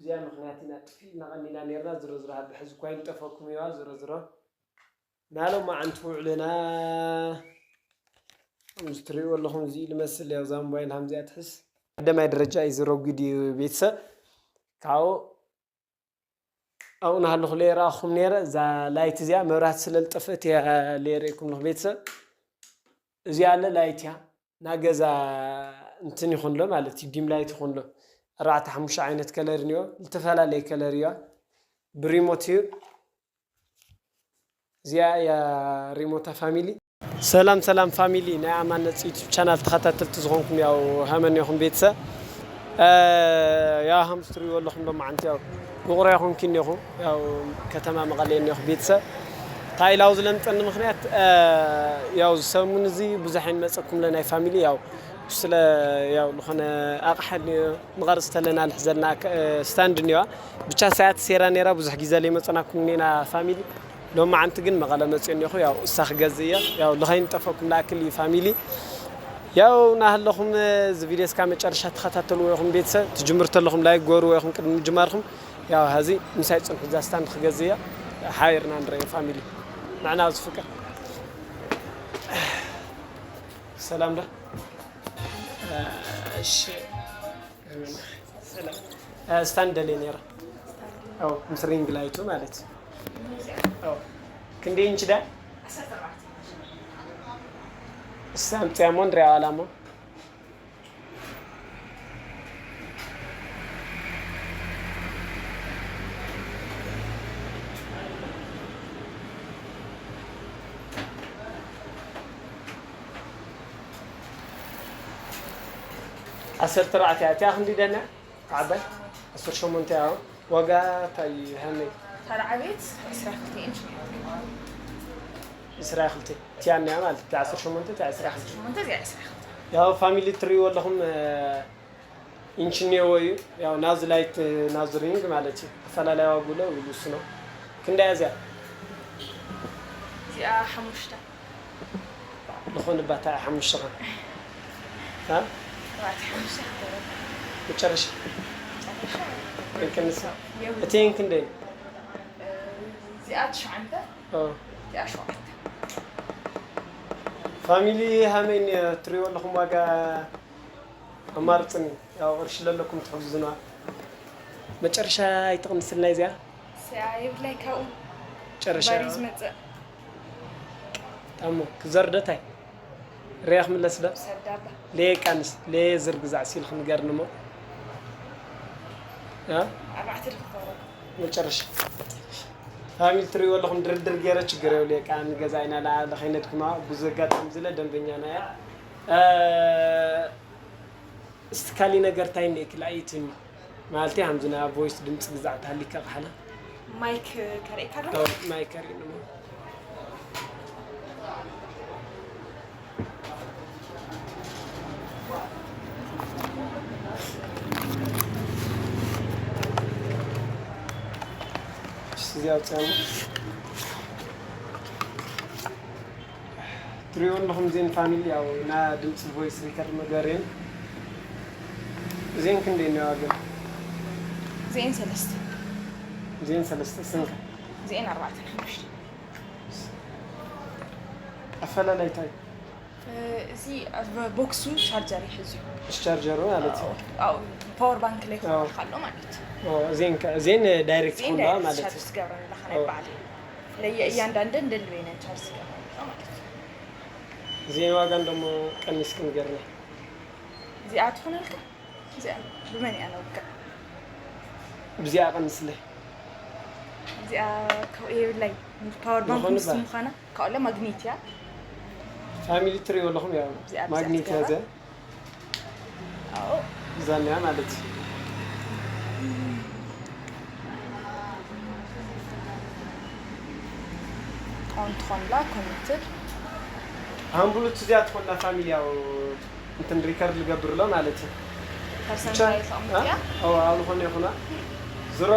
እዚኣ ምኽንያት ኢና ጥፊ ኢልና ቀኒና ነርና። ዝሮ ዝሮ፣ ኣብ ሕዚ እኳ ይንጠፈኩም እየዋ። ዝሮ ዝሮ፣ ናሎም መዓንቲ ውዕልና ከምዚ ትርእይዎ ኣለኹም፣ እዚ ልመስል ያው እዛ ሞባይል ሃምዚኣ ትሕዝ። ቀዳማይ ደረጃ እዩ ዝረጉድ እዩ ቤተሰብ። ካብኡ ኣብኡ ናሃለኹ ለየራኹም ነይረ። እዛ ላይት እዚኣ መብራት ስለ ዝጠፍእት እያ ለየርእየኩም ኣለኹ ቤተሰብ። እዚኣ ኣለ ላይት እያ። ና ገዛ እንትን ይኹን ሎ ማለት እዩ፣ ዲም ላይት ይኹን ሎ። ኣርባዕተ ሓሙሽተ ዓይነት ከለር እኒኦ፣ ዝተፈላለየ ከለር እያ። ብሪሞት እዩ። እዚኣ እያ ሪሞታ ፋሚሊ። ሰላም ሰላም ፋሚሊ፣ ናይ ኣማን ነፂ ዩቱብ ቻናል ተኸታተልቲ ዝኾንኩም ያው ሃመን ኢኹም ቤተሰብ። እ፣ ያው ሃምስ ትሪእዎ ኣለኹም ሎማዓንቲ ያው ውቕሮ ይኹንኪ እኒኹ፣ ያው ከተማ መቐለ እኒኹ ቤተሰብ። እንታይ ኢላው ዝለምፀኒ ምኽንያት፣ እ፣ ያው ዝሰሙን እዚ ብዙሕ ኣይንመፀኩም ለናይ ፋሚሊ ያው ስለ ያው ዝኾነ ኣቕሓ እኒኦ፣ ንቐርፅ ተለና ልሕዘልና ከ-፣ ስታንድ እኒዋ። ብቻ ሳያት ሴራ ነይራ፣ ብዙሕ ግዜ ለይመፀናኩም እኒና ፋሚሊ። ሎማዓንቲ ግን መቐለ መፅዮ እኒኹ፣ ያው እሳ ክገዝእ እየ። ያው ልኸይንጠፈኩም ልኣክል እዩ ፋሚሊ። ያው ናሃለኹም እዚ ቪድዮ እስካ መጨረሻ ተኸታተልዎ ኢኹም ቤተሰብ። ትጅምር ተለኹም ላይክ ገርዎ ኢኹም ቅድሚ ምጅማርኩም። ያው ሀዚ ምሳይ ፅንሑ እዛ ስታንድ ክገዝእ እየ። ሓቢርና ንረዮ ፋሚሊ። ንዕና ዝፍቅር ሰላም ዶ? እሺ። ሰላም። እ፣ ስታንድ ደልየ ነይረ። ኣው፣ ምስ ሪንግ ላይቱ ማለት እዩ። ኣው። ክንደይ ኢንች ዳ? እሳ ኣምፅያ እሞ ንሪኣ ዋላ እሞ። ዓሰርተ ኣርባዕተ እያ። እቲኣ ክንዲ ደና ዓባይ? ዓሰርተ ሸሞንተ እያ። ዋጋ እንታይ ሃመይ? እታ ዓበየት ዕስራ ክልተ ኢንች እያ። ዕስራ ክልተ። እቲኣ እኒኣ ማለት እታ ዓሰርተ ሸሞንተ፣ እታ ዕስራ ክልተ። ሸሞንተ እዚኣ ዕስራ ክልተ። ያው ፋሚሊ ትርእይዎ ኣለኹም፣ እ፣ ኢንች እኒአዎ እዩ። ያው ናዚ ላይት፣ ናዚ ሪንግ ማለት እዩ። ኣፈላላይ ዋግኡ ለ ይውስኖ። ክንደይ እያ እዚኣ? እዚኣ ሓሙሽተ። ዝኾነ ባታ ሓሙሽተ ኸ? እ? ባታ ሓሙሽተ። መጨረሻ። መጨረሻ። ክንቅንስ። የብሉ። እቲ ክንደይ? እዚኣ ትሽዓንተ። ኦ። እዚኣ ሸውዓተ። ፋሚሊ ሃመይ እኒኦ ትሪእዎ ኣለኹም ዋጋ ኣማርፅኒ፣ ያው ቅርሺ ለለኩም ትሕግዙና። መጨረሻ ኣይትቕንስልና እዚኣ። ሰ-፣ የብላይ ካብኡ ጨረሻ ባሪ ዝመፅእ። ታሞ ክዘርደታይ ሪያ ክምለስ ዶ? ሰዳባ። ለየ ቃንስ፣ ለየ ዝርግዛዕ ሲል ክንገርኒ እሞ። እ? ኣርባዕተ ድኽተሮ። መጨረሻ። ፋሚሊ ትሪእዎ ኣለኹም ድርድር ገይረ ችግር የብሉ። የቃ ንገዛ ኢና ለዓለ ከይነድክማ ብዙ ኣጋጣሚ ዝለ ደንበኛና እያ። እ፣ እስቲ ካሊእ ነገር እንታይ እኒኤኪ? ላኣይትኒ ማለተይ፣ ከምዚ ናይ ቮይስ ድምፂ ግዛዕ ተሃሊካ ክሓላ። ማይክ ከርእየካ ዶ? ኣዎ፣ ማይክ ከርእየኒ እሞ። እሺ፣ እዚ ኣውፅኣ እሞ። ትሪእዎ ኣለኹም እዚን ፋሚሊ፣ ያው ና ድምፂ ቮይስ ሪከርድ መግበሪ እየን። እዚን ክንደይ እኒዋ ግን? እዚን ሰለስተ። እዚን ሰለስተ፣ ስንከ? እዚን ኣርባዕተን ሓሙሽተ። ኣፈላላይ እንታይ? እ፣ እዚ ኣብ ቦክሱ ቻርጀር ይሕዝ እዩ። ምስ ቻርጀሩ ማለት እዩ። ኣዎ፣ ኣዎ፣ ፓወር ባንክ ላይ ኣዎ። ክኾን ከሎ ማለት እዩ። ኣዎ፣ እዚን ከ-፣ እዚን ዳይሬክት እዚን ክኾን ዳይሬክት ማለት ቻርጅ እዩ። ትገብረን ኣለኻ ናይ ኣዎ። በዓል። ለየ እያንዳንደን ደልበይነን ቻርጅ ትገብረን ኣለኻ ማለት እዩ። እዚን ዋጋ እንደሞ ቀኒስክን ገርና። እዚኣ ትኾነልካ? እዚኣ ብመን እያ ነውግዕ? ብዚኣ ቀንስለይ። እዚኣ ካብኡ የብላይ። ፓወር ባንክ ዝኾነ ምስቲ ባ- ምዃና፣ ካብኡ ማግኔት እያ። ፋሚሊ ትሪእዎ ኣለኹም፣ ያው እዚኣ ብዚኣ ማግኔት እያ ትገብራ። እዚኣ። ኣዎ። እዛ እኒኣ ማለት እዩ። ኦን ትኾንላ፣ ኮኔክትድ። ሃምቡሉት እዚኣ ትኾንላ ፋሚሊ፣ ያው እንትን ሪከርድ ልገብር ኣሎ ማለት እዩ። ፐርሰንት ብቻ፣ ላይ ተቐምጥ አ? እያ? ኣዎ፣ ኣብ ዝኾነ ይኹና። ዝሮ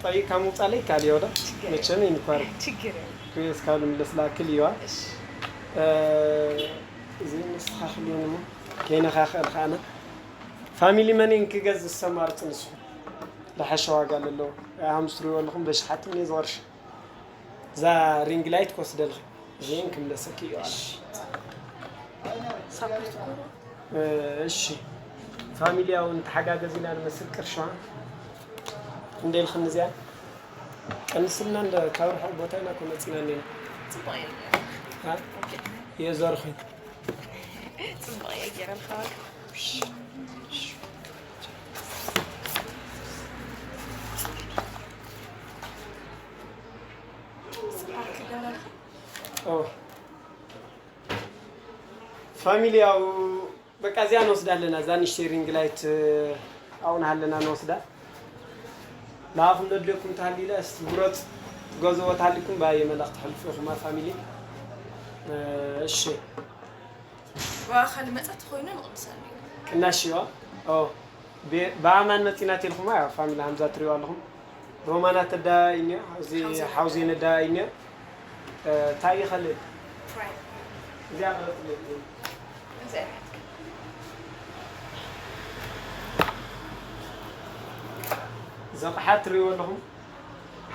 ጠይቃ ምውፃእ ለይ ካል ይወዳ። ችግር መቸም የለን። ይንኳር። ችግር የለን። ኩየስ ካብ ንምለስ ላክል ይዋ። እሺ። እ፣ እዚ ንስኻ ክልዮን እሞ ከይነኻ ክእል ከኣና። ፋሚሊ መን ክገዝ ዝሰማርፅ ንስኹም? ዝሓሸ ዋጋ ዘለዎ። ኣምስ ትሪእዎ ኣለኹም በሽሓት እኔ ዝቕርሽ። እዛ ሪንግ ላይት ክወስደልኺ። እዚን ክምለሰኪ እዩ ኣለ። ሳፖርት እኮ። እ፣ እሺ። ፋሚሊ ያው ንተሓጋገዝ ኢና ንመስል ቅርሻ። እንደ ኢልኽን እዚኣ ቀንስልና እንደ ካብ ርሑቕ ቦታ ኢና እኮ መፂና እኒና። ጽቡቕ እየ ገይረ። አ? ኦኬ። የዘርኹ። ጽቡቕ እየ ገይረ ልኻባክ። ስራሕ ክደረግ። ኦ። ፋሚሊ ያው በቃ እዚኣ ንወስዳ ኣለና። እዛ ንእሽተይ ሪንግ ላይት ኣብኡ ንሃለና ንወስዳ። ንዓኹም ዘድልየኩም ተሃልዩለ እስቲ ምረፁ። ትገዝዎ ተሃልዩኩም ብኣየ መልእኽቲ ተሕልፉ ኢኹም ኣብ ፋሚሊ። እ፣ እሺ። ብኣኻል መጻ ተኾይኑ ንቕንሰሉ እዩ። ቅናሽ እዩ። ኦ፣ ብ-፣ ብኣማን መጺና ተልኩማ፣ ያው ፋሚሊ ሃምዛ ትሪኡ ኣለኹም። ሮማና ተዳ ኢንዮ፣ እዚ ሓውዚ ሓውዚ ነዳ ኢንዮ። እ፣ ታይ ይኸልል? ፕራይም። እዚኣ ኸልል። እዚኣ። ዘቕሓት ትሪእዎ ኣለኹም።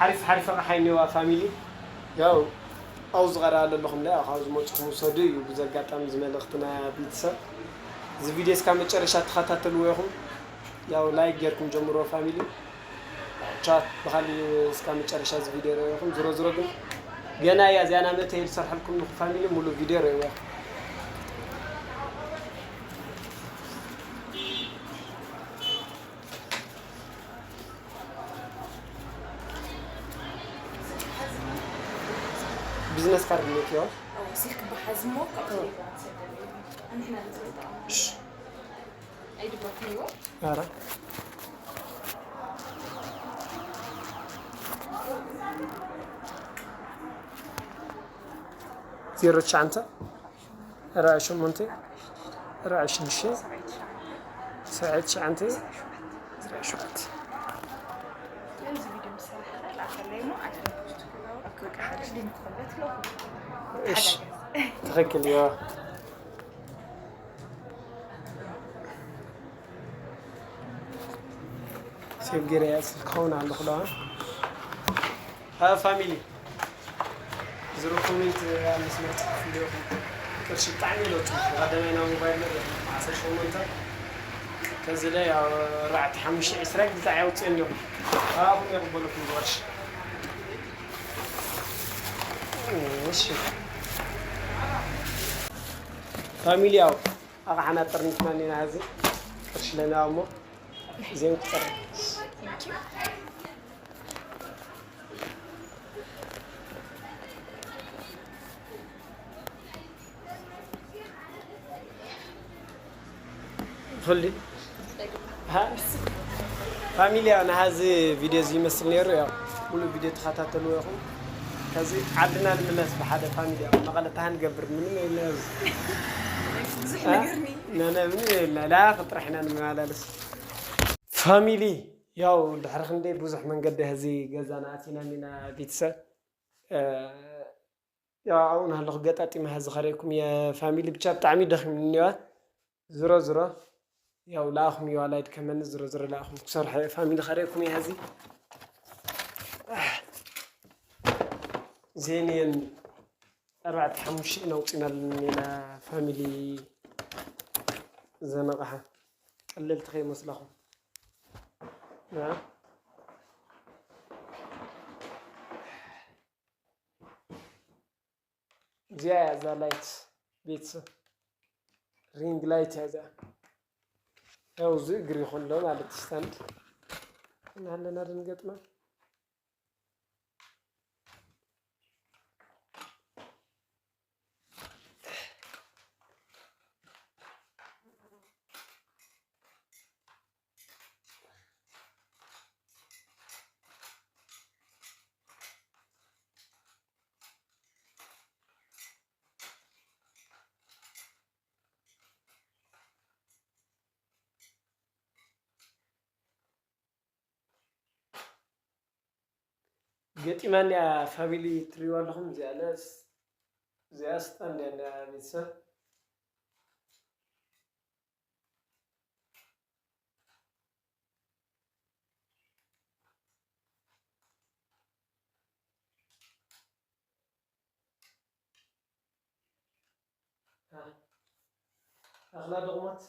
ሓሪፍ ሓሪፍ ኣቕሓ እኒዋ ፋሚሊ። ያው ኣብኡ ዝቐረበ ዘለኹም ዳ፣ ያው ካብ ዝመፅኹም ውሰዱ እዩ። ብዚ ኣጋጣሚ እዚ መልእኽትና ቤተሰብ፣ እዚ ቪድዮ እስካብ መጨረሻ ተኸታተልዎ ኢኹም። ያው ላይክ ጌርኩም ጀምርዎ ፋሚሊ። ቻት ብኻሊ እስካብ መጨረሻ እዚ ቪድዮ ርኢኹም። ዝሮ ዝሮ ግን ገና እያ እዚኣ ናመተ ዝሰርሐልኩም ንኹ ፋሚሊ ሙሉ ቪድዮ ርኢዎ። ቢዝነስ ካርድ ኔት ዮ። أو سيخ بحزمه كأطلب. نحن نتبع. እሺ። ኣይድበክንዎ። ኧረ። ዜሮ ትሽዓንተ፣ ራብዓይ ሸሞንተ፣ ራብዓይ ሽዱሽተ፣ ሰብዓይ ትሽዓንተ፣ ራብዓይ ሸውዓተ። እሺ፣ ትኽክል እዩ። ሴቭ ገይረ እያ ስልኪ ክኸውን ኣለኹ ዶ? ሃ ፋሚሊ፣ ዝሮ ኮሜንት ኣብ መስመር ጽሑፍ እንዲኹም። ቅርሺ ብጣዕሚ ለውጡ። ብቐደማይ ናብ ሞባይል ነበር ዓሰርተ ሸሞንተ፣ ከዚ ላይ ያው ኣርባዕተ ሓሙሽተ ዕስራ ግዛዕ ያውፅእ እንዲኹም። ኣብኹም የቕበለኩም ዝቕርሺ። እሺ። ፋሚሊ ያው ኣቕሓና ጥርኒትና እኒና ሀዚ ቅርሺ ለና እሞ እዚኦም ክጠር። ኹሉ ሃ-፣ ፋሚሊ ያው ንሃዚ ቪድዮ እዚ ይመስል ነይሩ። ያው ሙሉ ቪድዮ ተኸታተልዎ ኢኹም። ከዚ ዓድና ንምለስ ብሓደ ፋሚሊ ያው መቐለ ታሃ ንገብር ምንም የለ። ብዙሕ ሃ? ነገር ኒ-፣ ነነ ምንም የለ። ላ ጥራሕ ኢና ንመላለስ። ፋሚሊ ያው ድሕሪ ክንደይ ብዙሕ መንገዲ ህዚ ገዛና ኣቲና እኒና ቤተሰብ። እ፣ ያው ኣብኡ ናሃለኹ ገጣጢመ ዝኸረይኩም እየ ፋሚሊ፣ ብቻ ብጣዕሚ ደኺሙኒ እኒዋ። ዝሮ ዝሮ ያው ለኣኹም እየዋ ላይድ ከመኒ ዝሮ ዝሮ ለኣኹም ክሰርሖ እየ ፋሚሊ፣ ከረይኩም እየ ሀዚ። ዜንየን ኣርባዕተ ሓሙሽተ ኢና ኣውፂእናለን ኢና ፋሚሊ። ዘነቕሓ ቀለልቲ ከይመስለኹም። ያ። እዚኣ እያ እዛ ላይት ቤተሰብ፣ ሪንግ ላይት እያ እዚኣ። ያው እዚ እግሪ ይኹን ሎ ማለት ስታንድ እናሃለና ድንገጥማ። ገጢማንያ ፋሚሊ ትሪእዋ ኣለኹም። እዚኣ ለስ-፣ እዚኣ ስጣንድ እያ እንዳ ቤተሰብ። ኣኽላ ድቑማት።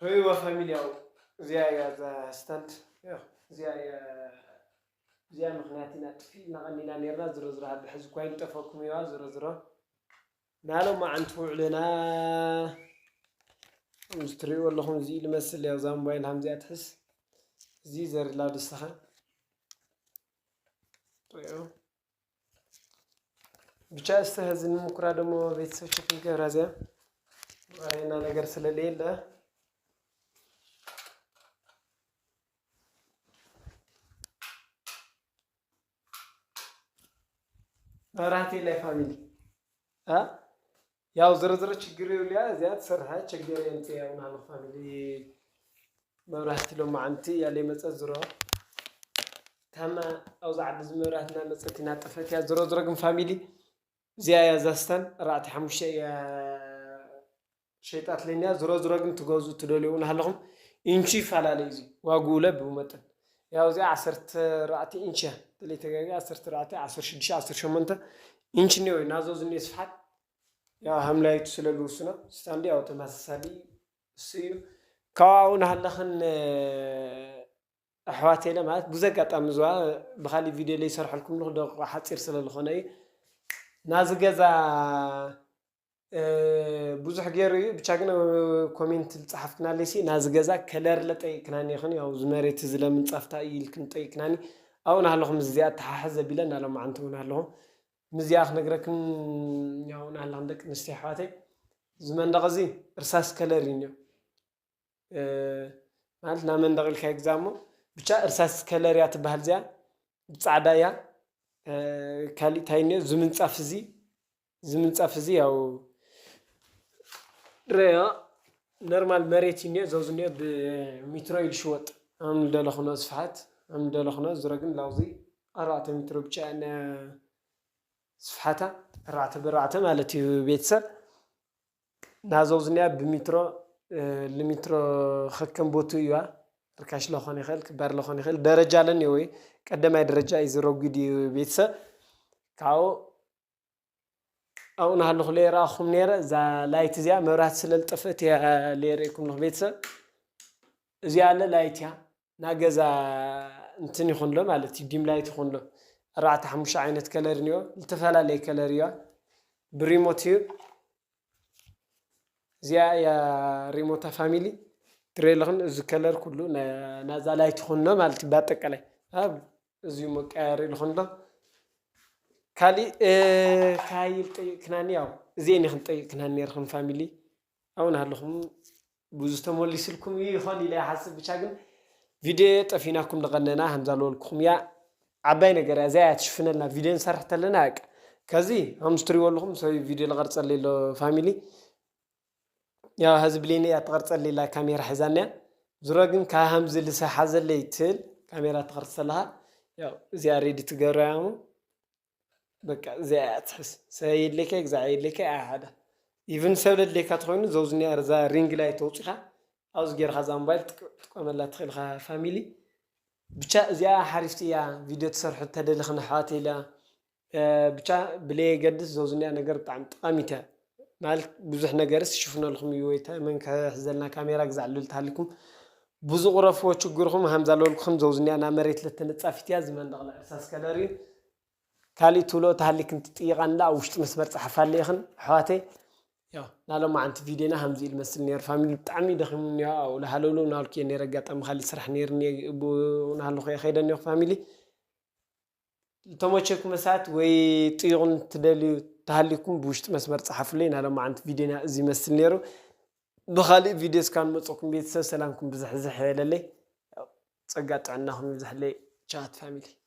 ሆይዋ ፋሚሊ፣ ያው እዚኣ እያ እዛ ስታንድ። ያው እዚኣ እያ፣ እዚኣ ምኽንያት ኢና ጥፊእና ቀኒና ነርና። ዝሮ ዝሮ፣ ኣብ ሕዚ እኳ ይንጠፈኩም እየዋ። ዝሮ ዝሮ ናሎም መዓንቲ ውዕልና ከምዚ ትሪእዎ ኣለኹም፣ እዚ ኢሉ መስል። ያው እዛ ሞባይል ሃምዚኣ ትሕስ፣ እዚ ዘርላ ደስታኻ ሪኦ። ብቻ እስተ ህዚ ንምኩራ ደሞ ቤተሰብ ሸክን ገብራ እዚኣ ወሬና ነገር ስለሌለ መብራህቲ የላይ ፋሚሊ። እ? ያው ዝርዝር ችግር የብልያ፣ እዚኣ ትሰርሐ ችግር የምጽእ ያው ናሎ ፋሚሊ። መብራህቲ ሎማዓንቲ ያለ መጸት ዝሮ ታማ፣ ኣብዚ ዓዲ እዚ መብራህትና መጸት እናጠፈት እያ። ዝሮ ዝሮ ግን ፋሚሊ፣ እዚኣ እያ ዛስተን፣ ኣርባዕተ ሓሙሽተ እያ ሸይጣት ለኛ። ዝሮ ዝሮ ግን ትገዙ ትደልዩ እውን ኣለኹም። ኢንቺ ይፈላለ እዩ እዚ ዋግኡ ለብ ብመጠን። ያው እዚኣ ዓሰርተ ኣርባዕተ ኢንቺ እያ። ተለይ ተጋጊ ዓሰርተ ኣርባዕተ፣ ዓሰርተ ሽዱሽተ፣ ዓሰርተ ሸሞንተ ኢንቺ እኒኦ እዩ። ናዞ ዝኒ ስፍሓት ያው ሃምላይቱ ስለ ዝውስኖ፣ ስታንዲ ያው ተመሳሳሊ እሱ እዩ። ካብኡ ናሃለኽን ኣሕዋት ኢለ ማለት ብዙ ኣጋጣሚ ዝዋ ብኻሊእ ቪድዮ ለይ ይሰርሐልኩም ኣለኹ፣ ደቂቑ ሓፂር ስለ ዝኾነ እዩ። ናዚ ገዛ፣ እ፣ ብዙሕ ገይሩ እዩ። ብቻ ግን ኣብ ኮሜንት ዝፀሓፍክናለይ ሲ፣ ናዚ ገዛ ከለር ለጠይቅክናኒ ይኽን፣ ያው እዚ መሬት እዚ ለምንፃፍታ እዩ ኢልክን ጠይቅክናኒ። ኣብኡ ናሃለኹም እዚኣ ኣተሓሕዝ ዘቢለ እናሎማዓንቲ እውን ኣለኹም። ምዚኣ ክነግረክን ያው ናሃለኽን ደቂ ኣንስትዮ ኣሕዋተይ፣ እዚ መንደቕ እዚ እርሳስ ከለር እዩ እኒኦ። እ፣ ማለት ናብ መንደቕ ኢልካ ይግዛእ እሞ፣ ብቻ እርሳስ ከለር እያ ትበሃል እዚኣ፣ ብጻዕዳ እያ። እ፣ ካሊእ እንታይ እኒኦ? እዚ ምንጻፍ እዚ፣ እዚ ምንጻፍ እዚ ያው ረዮ ኖርማል መሬት እዩ እኒኦ፣ ዘውዝ እኒኦ ብሚትሮ እዩ ዝሽወጥ። ኣም ደለኹኖ ስፍሓት፣ ኣም ደለኹኖ ዝሮ ግን ላውዚ ኣርባዕተ ሚትሮ ብቻ እያ እኒኣ ስፍሓታ፣ ኣርባዕተ ብኣርባዕተ ማለት እዩ ቤተሰብ። ናዘው ዝኒኣ ብሚትሮ፣ እ፣ ልሚትሮ ከከም ቦቱ እዩዋ። ርካሽ ለኾን ይኽእል፣ ክባር ለኾን ይኽእል። ደረጃ ለኒ ወይ ቀደማይ ደረጃ እዩ ዝረጉድ እዩ ቤተሰብ። ካብኡ ኣብኡ ናሃለኹ ለይረኣኹም ነይረ። እዛ ላይት እዚኣ መብራህቲ ስለ ዝጠፍአት እያ ለይረእኩም ለኹ ቤተሰብ። እዚኣ ኣለ ላይት እያ። ናገዛ እንትን ይኹን ሎ ማለት እዩ፣ ዲም ላይት ይኹን ሎ። ኣርባዕተ ሓሙሽተ ዓይነት ከለር እኒኦ፣ ዝተፈላለየ ከለር እያ። ብሪሞት እዩ። እዚኣ እያ ሪሞታ ፋሚሊ። ትሪኦ ኣለኹን፣ እዚ ከለር ኩሉ ና-፣ ናዛ ላይት ይኹን ሎ ማለት እዩ። ባጠቃላይ ኣብ እዚ መቀያየሪ ይኹን ሎ። ካሊእ፣ እ፣ ካይል ጠይቅክናኒ፣ ያው እዚኤን ይኽን ጠይቅክናኒ ነርኽን ፋሚሊ። ኣብኡ ናሃለኹም ብዙ ተመሊስልኩም ይኾን ኢለ ይሓስብ። ብቻ ግን ቪድዮ ጠፊናኩም ንቐነና፣ ሃምዛ ዝበልኩኹም እያ። ዓባይ ነገር እያ፣ እዚኣ እያ ትሽፍነልና። ቪድዮ ንሰርሕ ተለና፣ በቃ፣ ከዚ ሃምዚ ትሪእዎ ኣለኹም፣ ሰብ ቪድዮ ዝቐርጸለይ ኣሎ ፋሚሊ። ያው፣ ሀዚ ብሌን እያ ትቐርጸለይ ኣላ፣ ካሜራ ሒዛና እያ። ዝሮ ግን፣ ካብ ሃምዚ ልሰሓዘለይ ትል ካሜራ ትቐርጽ ተለኻ፣ ያው፣ እዚኣ ሬዲ ትገብራ እያ እሞ፣ በቃ፣ እዚኣ እያ ትሕስ። ሰብ የድልየካ፣ ግዛዕ የድልየካ፣ እያ ሓደ። ኢቭን ሰብ ለድልየካ ተኾይኑ፣ ዘውዝኒያ እዛ ሪንግ ላይት ተውፂኻ፣ ኣብዚ ጌርኻ እዛ ሞባይል ትጥቀ-፣ ትጥቀመላ ትኽእል ኢኻ ፋሚሊ። ብቻ እዚኣ ሓሪፍቲ እያ፣ ቪድዮ ትሰርሑ ተደሊኽን ኣሕዋት ኢላ። እ፣ ብቻ ብለየገድስ ዘውዝኒያ ነገር ብጣዕሚ ጠቓሚት እያ። ማለት ብዙሕ ነገርስ ይሽፍነልኩም እዩ ወይ ተ-፣ መን ክሕዘልና ካሜራ ግዛዕ ልብል ተሃሊኩም ብዙ ቁረፍዎ ችግርኩም ሃምዛ ለወልኩም ዘውዝኒያ ናብ መሬት ለተነጻፊት እያ ዝመንደቕ እርሳስ ከለር እዩ። ካሊእ ትብሎ ተሃሊክን ትጥይቓን ዳ ኣብ ውሽጢ መስመር ጸሓፋለይ ኢኽን ኣሕዋተይ። ያው ናሎማዓንቲ ቪድዮና ሃምዚ ኢሉ መስል ነይሩ። ፋሚሊ ብጣዕሚ ደኺሙ እኒኦ። ኣብኡ ለሃለውለው ናልኩ እየ ነይረ። ኣጋጣሚ ካሊእ ስራሕ ነይርኒ ብኡ ናሃለኹ እየ ከይደ እኒኦ ፋሚሊ። ዝተመቸኩም ሰዓት ወይ ጥይቑን ትደልዩ ተሃሊኩም ብውሽጢ መስመር ጸሓፉለይ። ናሎማዓንቲ ቪድዮና እዚ ይመስል ነይሩ። ብኻሊእ ቪድዮ እስካብ ንመጸኩም ቤተሰብ ሰላምኩም ብዝሕዝሕ ይበለለይ። ጸጋ ጥዕናኹም ይብዝሕለይ። ቻት ፋሚሊ።